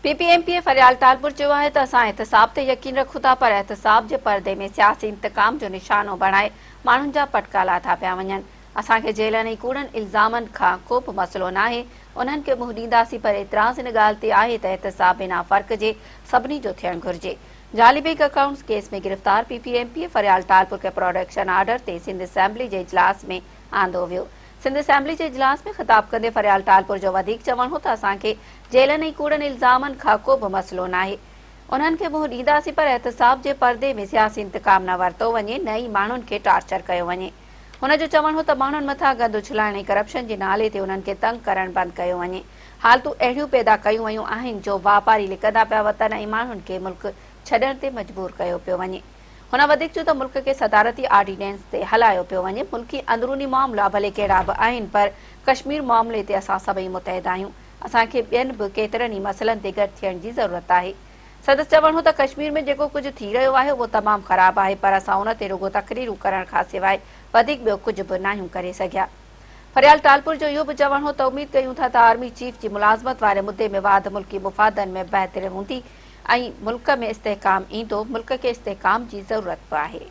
P P M P A Faryal Talpur چيو آهي ته اسان احتساب تي يقين رکون ٿا پر احتساب جي پردي ۾ سياسي انتقام جو نشانو بڻائي ماڻهن جا پٽڪا لاٿا پيا وڃن، اسان کي جيلن ۽ ڪوڙن الزامن کان ڪو به مسئلو ناهي، انهن کي منهن ڏينداسين پر اعتراض ان ڳالهه تي آهي ته احتساب بنا فرق جي سڀني جو ٿيڻ گهرجي. جعلي بينڪ اڪائونٽس ڪيس ۾ گرفتار P P M P A Faryal Talpur کي پراڊڪشن آرڊر تي سنڌ اسيمبلي جي اجلاس ۾ آندو ويو. سنڌ اسيمبلي جي اجلاس ۾ خطاب ڪندي فريال ٽالپر جو وڌيڪ چوڻ هو ته اسان کي جيلن ۽ ڪوڙن الزامن کان ڪو به مسئلو ناهي، انهن کي منهن ڏينداسين پر احتساب جي پردي ۾ سياسي انتقام نه ورتو وڃي نه ئي ماڻهن کي ٽارچر ڪيو وڃي. هن جو چوڻ هو ته ماڻهن مٿان گند اڇلائڻ ۽ ڪرپشن جي نالي تي انهن کي تنگ ڪرڻ بند ڪيو وڃي، حالتون اهڙيون پيدا ڪيون ويون آهن جو واپاري لڪندا پيا وتن ۽ ماڻهن کي ملڪ ڇڏڻ تي مجبور ڪيو پيو وڃي. هن وڌيڪ چيو ته ملڪ کي صدارتي آرڊيننس تي هلايو پيو وڃي، ملڪي اندروني معاملا ڀلي ڪهڙا به آهن پر ڪشمير معاملي تي اسان سڀئي متحد آهيون، اسان کي ٻين به ڪيترن ئي مسئلن تي گڏ ٿيڻ جي ضرورت آهي. سندس چوڻ هو ته ڪشمير ۾ جيڪو ڪجهه ٿي رهيو آهي اهو تمام خراب آهي پر اسان ان تي رڳو تقريرون ڪرڻ کانسواء وڌيڪ ٻيو ڪجهه به ناهيون ڪري سگهيا. فريال ٽالپر جو اهو به چوڻ هو ته اميد ڪيون ٿا ته آرمي چيف جي ملازمت واري مدي ۾ واڌ ملڪي مفادن ۾ بهتر هوندي ۽ ملڪ ۾ استحڪام ايندو، ملڪ کي استحڪام جي ضرورت به آهي.